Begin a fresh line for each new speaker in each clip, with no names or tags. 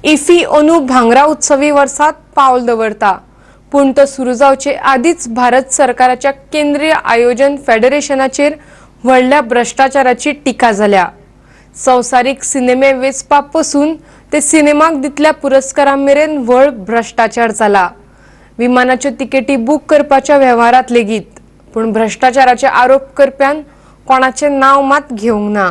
इफी अंदू भांगरा उत्सवी वर्सात पावल दवरता, पूण तो सुरू जावचे आदींच भारत सरकाराच्या केंद्रीय आयोजन फेडरेशनाचेर व्हडल्या भ्रश्टाचाराची टिका जाल्या. संवसारीक सिनेमे वेंचपा पसून ते सिनेमाक दितल्या पुरस्कारा मेरेन व्हड भ्रश्टाचार जाला. विमानाच्यो तिकेटी बूक करपाच्या वेव्हारात लेगीत. पूण भ्रश्टाचाराचे आरोप करप्यान कोणाचें नांव मात घेवंक ना.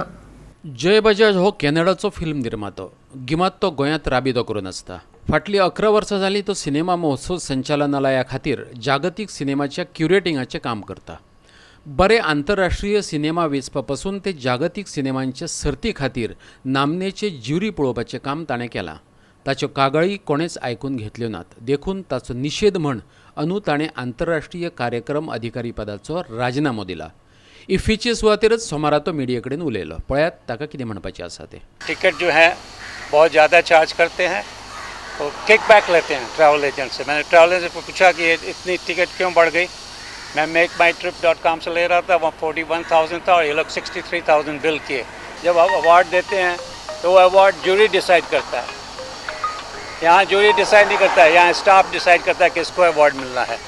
जय बजाज हो कॅनडाचो फिल्म निर्मातो. गिमात तो गोंयांत राबितो करून आसता. फाटलीं 11 वर्सां जालीं तो सिनेमा महोत्सव संचालनालया खातीर जागतीक सिनेमाच्या क्युरेटिंगाचें काम करता. बरे आंतरराष्ट्रीय सिनेमा वेंचपा पसून ते जागतीक सिनेमांचे सर्ती खातीर नामनेचे ज्युरी पळोवपाचें काम ताणें केलां. ताच्यो कागाळी कोणेच आयकून घेतल्यो नात, देखून ताचो निशेध म्हण अंदू ताणें आंतरराष्ट्रीय कार्यक्रम अधिकारी पदाचो राजिनामो दिला. इफ्फीचे सुवातेरच सोमारा तो मिडिये कडेन उलयलो. पळयात ताका कितें म्हणपाचें आसा तें.
टिकट जो है, बहुत ज़्यादा चार्ज करते हैं और किक बैक लेते हैं ट्रैवल एजेंट से. मैंने ट्रैवल एजेंट को पूछा कि ये इतनी टिकट क्यों बढ़ गई? मैं मेक माई ट्रिप.कॉम से ले रहा था, वहाँ 41,000 था और ये लोग 63,000 बिल किए. जब आप अवार्ड देते हैं तो वो अवार्ड जूरी डिसाइड करता है. यहाँ जूरी डिसाइड नहीं करता है, यहाँ स्टाफ डिसाइड करता है किसको अवार्ड मिलना है.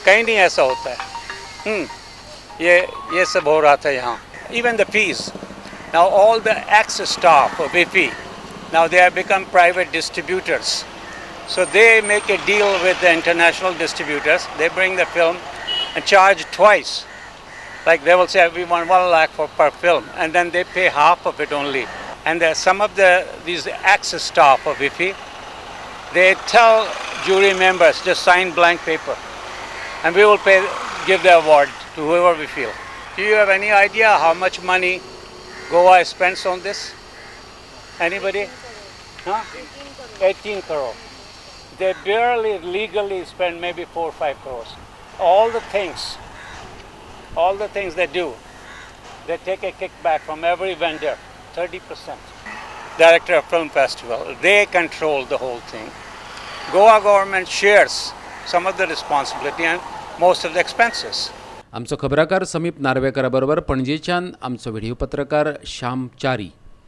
कहीं नहीं ऐसा होता है. ये सब हो रहा था यहाँ. Even the fees. Now all the ex-staff of IFFI, now they have become private distributors. So they make a deal with the international distributors. They bring the film and charge twice. Like they will say, "We want 1 lakh for per film," and then they pay half of it only. And there, some of these ex-staff of IFFI, they tell jury members, "Just sign blank paper, and we will pay, give the award to whoever we feel." Do you have any idea how much money Goa spends on this? Anybody? Huh? 18 crore. They barely legally spend maybe 4 or 5 crores. All the things they do, they take a kickback from every vendor, 30%. Director of Film Festival, they control the whole thing. Goa government shares some of the responsibility and most of the expenses.
आमचो खबराकार समीप नार्वेकरा बरोबर पणजेच्यान आमचो video पत्रकार श्याम च्यारी.